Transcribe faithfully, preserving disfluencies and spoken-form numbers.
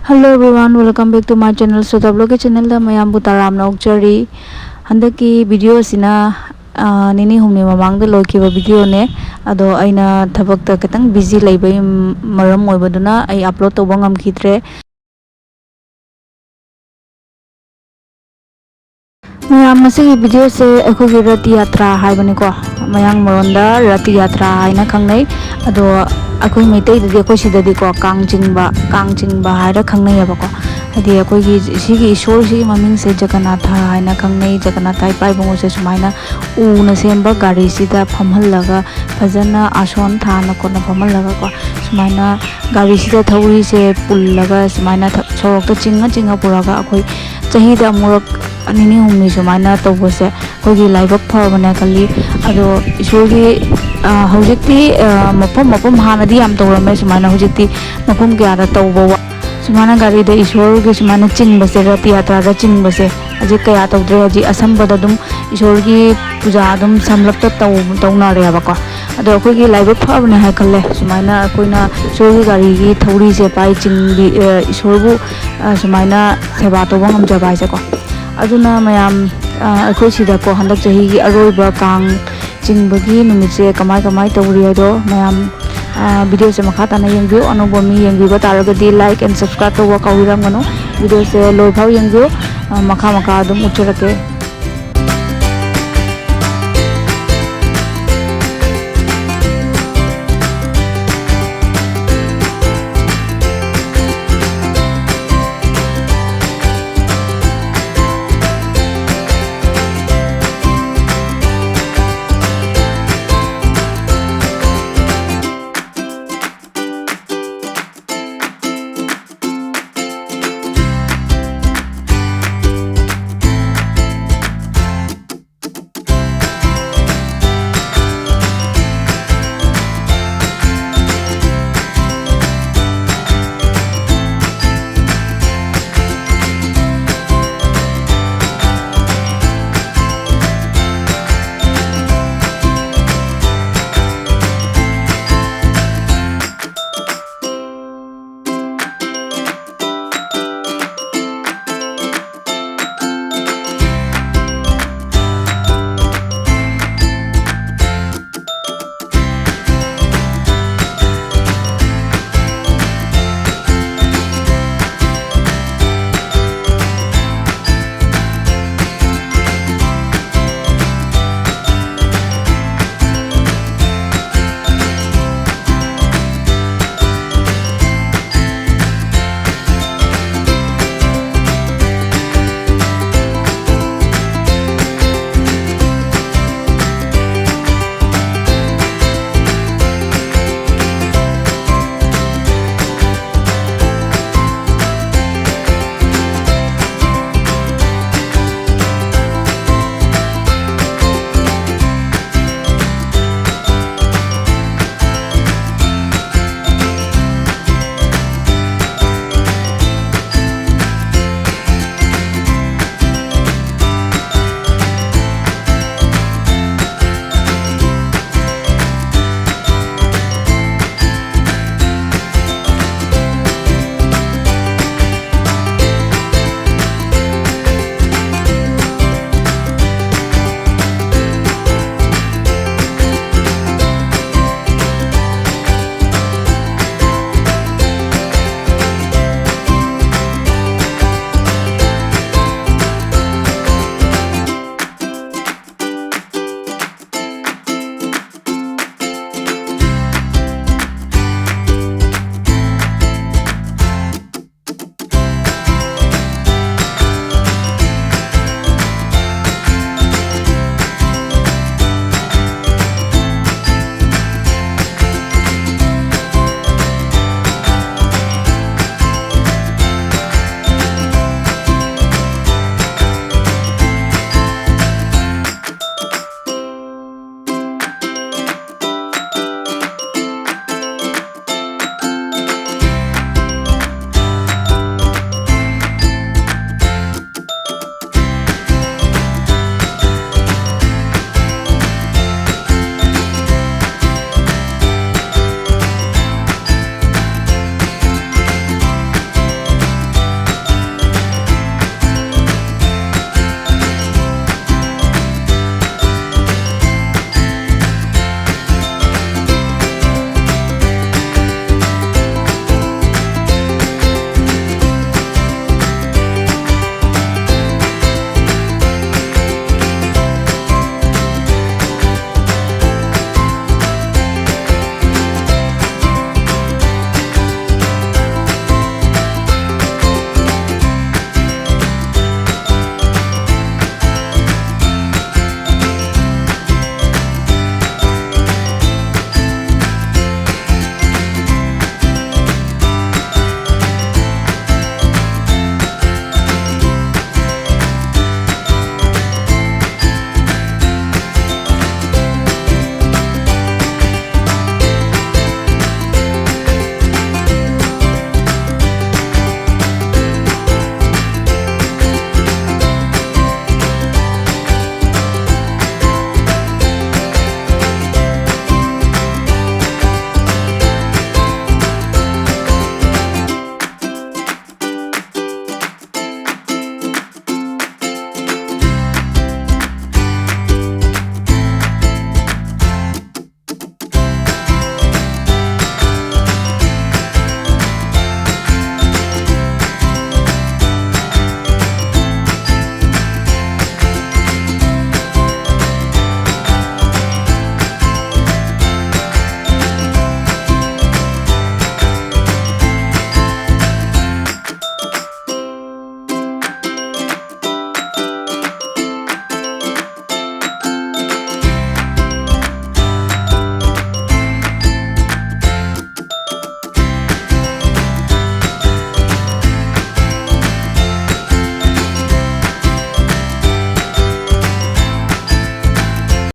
Hello everyone, welcome back to my channel. ꯁꯣꯇꯥ ꯕ꯭ꯂꯣꯒꯀꯤ ꯆꯦꯅꯦꯜꯗ ꯃꯌꯥꯝꯕꯨ ꯇꯔꯥꯝꯅ ꯑꯣꯛꯆꯔꯤ꯫ ꯍꯟꯗꯛꯀꯤ ꯚꯤꯗꯤꯑꯣꯁꯤꯅ, ꯑꯥ, ꯅꯤꯅꯤ ꯍꯨꯝꯅꯤ ꯃꯃꯥꯡꯗ ꯂꯣꯏꯈꯤꯕ ꯚꯤꯗꯤꯑꯣꯅꯦ꯫ ꯑꯗꯣ ꯑꯩꯅ ꯊꯕꯛꯇ ꯈꯤꯇꯪ ꯕꯤꯖꯤ ꯂꯩꯕꯒꯤ ꯃꯔꯝ ꯑꯣꯏꯕꯗꯨꯅ ꯑꯩ ꯑꯞꯂꯣꯗ ꯇꯧꯕ ꯉꯝꯈꯤꯗ꯭ꯔꯦ꯫ ꯃꯌꯥꯝ, ꯃꯁꯤꯒꯤ ꯚꯤꯗꯤꯑꯣꯁꯦ ꯑꯩꯈꯣꯏꯒꯤ ꯔꯊ ꯌꯥꯇ꯭ꯔꯥ ꯍꯥꯏꯕꯅꯤꯀꯣ꯫ ꯃꯌꯥꯡ ꯃꯔꯣꯟꯗ ꯔꯊ ꯌꯥꯇ꯭ꯔꯥ ꯍꯥꯏꯅ ꯈꯪꯅꯩ꯫ ꯑꯗꯣ ꯑꯩꯈꯣꯏ ꯃꯩꯇꯩꯗꯗꯤ, ꯑꯩꯈꯣꯏ ꯁꯤꯗꯗꯤꯀꯣ, ꯀꯥꯡ ꯆꯤꯡꯕ, ꯀꯥꯡ ꯆꯤꯡꯕ ꯍꯥꯏꯔ ꯈꯪꯅꯩꯌꯦꯕꯀꯣ꯫ ꯍꯥꯏꯗꯤ ꯑꯩꯈꯣꯏꯒꯤ ꯁꯤꯒꯤ ꯏꯁꯣꯔꯁꯤꯒꯤ ꯃꯃꯤꯡꯁꯦ ꯖꯒꯅꯥꯊ ꯍꯥꯏꯅ ꯈꯪꯅꯩ꯫ ꯖꯒꯅꯥꯊ ꯏꯄꯥ ꯏꯕꯨꯡꯉꯣꯁꯦ ꯁꯨꯃꯥꯏꯅ ꯎꯅ ꯁꯦꯝꯕ ꯒꯥꯔꯤꯁꯤꯗ ꯐꯝꯍꯜꯂꯒ, ꯐꯖꯅ ꯑꯥꯁꯣꯟ ꯊꯥꯅ ꯈꯣꯠꯅ ꯐꯝꯍꯜꯂꯒꯀꯣ, ꯁꯨꯃꯥꯏꯅ ꯒꯥꯔꯤꯁꯤꯗ ꯊꯧꯔꯤꯁꯦ ꯄꯨꯜꯂꯒ ꯁꯨꯃꯥꯏꯅ ꯊ-, ꯁꯣꯔꯣꯛꯇ ꯆꯤꯡꯉ ꯆꯤꯡꯉ ꯄꯨꯔꯒ ꯑꯩꯈꯣꯏ ꯆꯍꯤꯗ ꯑꯃꯨꯔꯛ ꯅꯤꯅꯤ ꯍꯨꯝꯅꯤ ꯁꯨꯃꯥꯏꯅ ꯇꯧꯕꯁꯦ ꯑꯩꯈꯣꯏꯒꯤ ꯂꯥꯏꯕꯛ ꯐꯕꯅꯦ ꯈꯜꯂꯤ꯫ ꯑꯗꯣ ꯏꯁꯣꯔꯒꯤ, ꯑ, ꯍꯧꯖꯤꯛꯇꯤ, ꯑ, ꯃꯐꯝ ꯃꯐꯝ, ꯍꯥꯟꯅꯗꯤ ꯌꯥꯝ ꯇꯧꯔꯝꯃꯦ ꯁꯨꯃꯥꯏꯅ, ꯍꯧꯖꯤꯛꯇꯤ ꯃꯐꯝ ꯀꯌꯥꯗ ꯇꯧꯕ ꯋꯥ-, ꯁꯨꯃꯥꯏꯅ ꯒꯥꯔꯤꯗ ꯏꯁꯣꯔꯒꯤ ꯁꯨꯃꯥꯏꯅ ꯆꯤꯡꯕꯁꯦ, ꯔꯊ ꯌꯥꯇ꯭ꯔꯥꯗ ꯆꯤꯡꯕꯁꯦ ꯍꯧꯖꯤꯛ ꯀꯌꯥ ꯇꯧꯗ꯭ꯔꯦ꯫ ꯍꯧꯖꯤꯛ ꯑꯁꯝꯕꯗ ꯑꯗꯨꯝ ꯏꯁꯣꯔꯒꯤ ꯄꯨꯖꯥ ꯑꯗꯨꯝ ꯁꯝꯂꯞꯇ ꯇꯧ-, ꯇꯧꯅꯔꯦꯕꯀꯣ꯫ ꯑꯗꯣ ꯑꯩꯈꯣꯏꯒꯤ ꯂꯥꯏꯕꯛ ꯐꯕꯅꯦ ꯍꯥꯏ ꯈꯜꯂꯦ, ꯁꯨꯃꯥꯏꯅ ꯑꯩꯈꯣꯏꯅ ꯏꯁꯣꯔꯒꯤ ꯒꯥꯔꯤꯒꯤ ꯊꯧꯔꯤꯁꯦ ꯄꯥꯏ ꯆꯤꯡꯕꯤ, ꯑ, ꯏꯁꯣꯔꯕꯨ, ꯑ, ꯁꯨꯃꯥꯏꯅ ꯁꯦꯕꯥ ꯇꯧꯕ ꯉꯝꯖꯕ ꯍꯥꯏꯁꯦꯀꯣ꯫ ꯑꯗꯨꯅ ꯃꯌꯥꯝ, ꯑ, ꯑꯩꯈꯣꯏ ꯁꯤꯗꯀꯣ ꯍꯟꯗꯛ ꯆꯍꯤꯒꯤ ꯑꯔꯣꯏꯕ ꯀꯥꯡ ꯆꯤꯡꯕꯒꯤ ꯅꯨꯃꯤꯠꯁꯦ ꯀꯃꯥꯏ ꯀꯃꯥꯏ ꯇꯧꯔꯤ ꯍꯥꯏꯗꯣ ꯃꯌꯥꯝ, ꯑ, ꯚꯤꯗꯤꯑꯣꯁꯦ ꯃꯈꯥ ꯇꯥꯅ ꯌꯦꯡꯕꯤꯌꯨ꯫ ꯑꯅꯧꯕ ꯃꯤ ꯌꯦꯡꯕꯤꯕ ꯇꯥꯔꯒꯗꯤ like and subscribe ꯇꯧꯕ ꯀꯥꯎꯕꯤꯔꯝꯒꯅꯨ꯫ ꯚꯤꯗꯤꯑꯣꯁꯦ ꯂꯣꯏꯐꯥꯎ ꯌꯦꯡꯕꯤꯌꯨ꯫ ꯑ, ꯃꯈꯥ ꯃꯈꯥ ꯑꯗꯨꯝ ꯎꯠꯆꯔꯛꯀꯦ꯫